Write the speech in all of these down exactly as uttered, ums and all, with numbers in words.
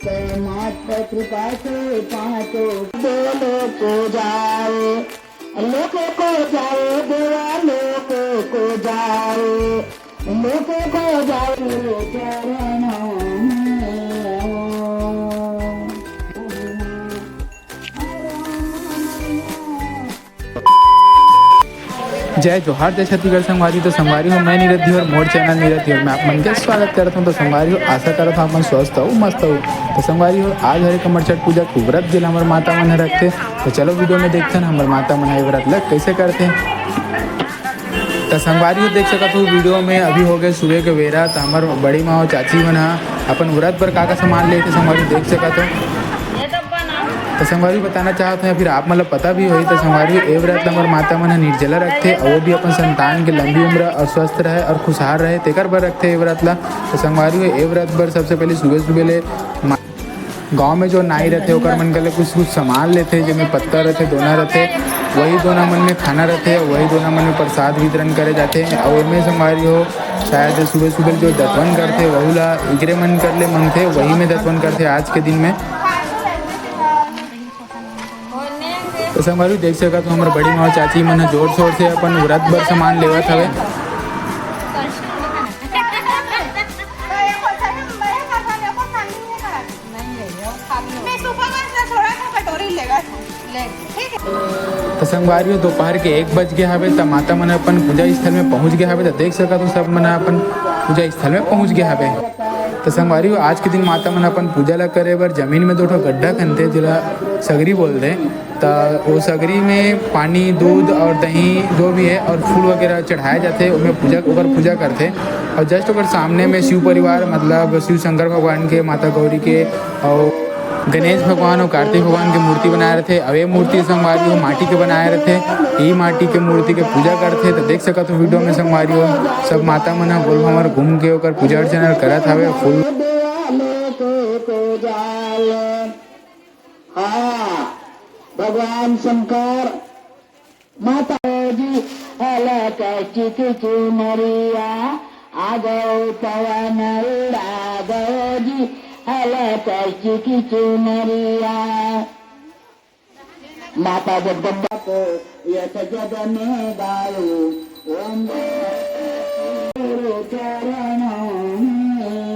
माता कृपा से पाँचों दो लोग को जाए, लोग को जाए, देवा लोग को जाए, लोग को जाए, चरणों में। जय जोहार, जय छत्तीसगढ़ संगवारी। तो संगवारी हो, मैं नीरज धीवर, मोर चैनल नीरज धीवर में आप मन के स्वागत करत हूँ। तो संगवारी हो, आशा करत हूँ आप मन स्वस्थ हो, मस्त हो। तो संगवारी हो, आज हरे कमर छठ पूजा के व्रत जेला हमर माता मन ह रखथे। तो चलो वीडियो में देखथन हमर माता मन ह ये व्रत ल कैसे करथे। तो संगवारी हो, देख सकत हो वीडियो में अभी हो गए सुबह के बेरा। तो हमर बड़ी माँ और चाची मन ह अपन व्रत पर का का सामान लेथे संगवारी देख सकत हो। तो संगवारी बताना चाहत हूँ, फिर आप मतलब पता भी होही। तो संगवारी हो, ए व्रत ला हमर माता मन ह निर्जला रखथे, और वो भी अपन संतान के लंबी उम्र और स्वस्थ रहे और खुशहाल रहे, तेकर बर रखथे ए व्रत ला। तो संगवारी हो, ए व्रत बर सबसे पहले सुबह सुबह ले मा-, गाँव में जो नाई रथे ओकर मन के लिए कुछ कुछ सामान लेथे, जेमे पत्ता रथे, दोना रथे, वही दोना मन में खाना रथे, वही दोना मन में प्रसाद वितरण करे जाथे। और एमे संगवारी हो, शायद सुबह सुबह जो दतवन करथे वहू ला इकरे मन कर ले मंगथे, वही में दतवन करथे आज के दिन में। तो संगवारी देख सकत हो, हमर बड़ी माँ चाची मन ह जोर शोर से अपन व्रत बर सामान लेवत हवे। मैं सुबह का थोड़ा सा कटोरी लेगा था। ले, ठीक है। तो संगवारी हो, दोपहर के एक बज गए हवे, त माता मन अपन पूजा स्थल में पहुंच गए हवे। तो देख सकत हो, सब मन अपन पूजा स्थल में पहुंच गए हवे। तो संगवारी हो, आज के दिन माता मन अपन पूजा ला करे बर जमीन में दो ठो गड्ढा खनथे, जेला सगरी बोलथे। त वो सगरी में पानी, दूध और दही जो भी है और फूल वगैरह चढ़ाया जाथे, ओमे पूजा, ओकर पूजा करथे। और जस्ट ओकर सामने में शिव परिवार, मतलब शिव शंकर भगवान के, माता गौरी के और गणेश भगवान और कार्तिक भगवान के मूर्ति बनाए रथे। और ये मूर्ति संगवारी हो माटी के बनाए रथे। यही माटी के मूर्ति के पूजा करथे। तो देख सकत हो वीडियो में संगवारी हो, सब माता मन ह गोल भांवर घूम के ओकर पूजा अर्चना करत हवे। फूल हाँ, भगवान शंकर, माता जी, अलक चिक चुनरिया, आ गयो पवन उड़ा गयो जी, अलक चिक चुनरिया। माता जगदम्बा को यश जग में गायो, ओम तेरे चरणों में।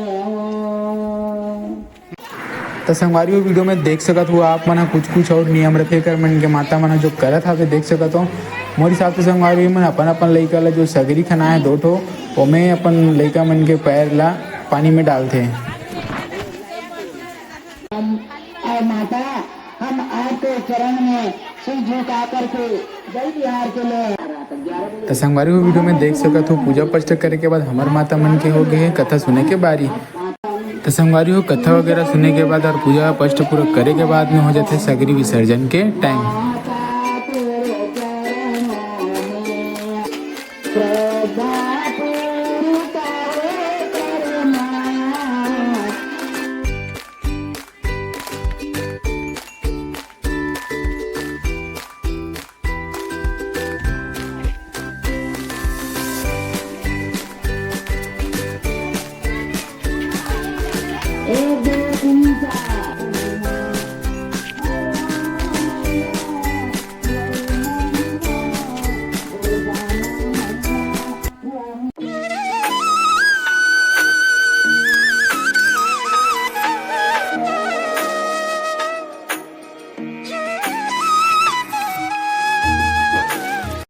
त संगवारी हो, वीडियो में देख सकत हो आप मन ह कुछ कुछ और नियम रथे, एकर मन के माता मन ह जो करत हवे देख सकत हो। मोर हिसाब से संगवारी हो, मन अपन अपन लइका ला जो सगरी खनाए दो ठो, ओमे अपन लइका मन के पैर ला पानी में डालथे। हम, ऐ माता, हम आपके चरण में सिर झुका करके जय बिहार के लिए। त संगवारी हो, वीडियो में देख सकत हो, पूजा पाठ करे के बाद हमर माता मन के हो गए हे कथा सुने के बारी। त संगवारी हो, कथा वगैरह सुने के बाद और पूजा पाठ पूरा करे के बाद में हो जाथे सगरी विसर्जन के टाइम।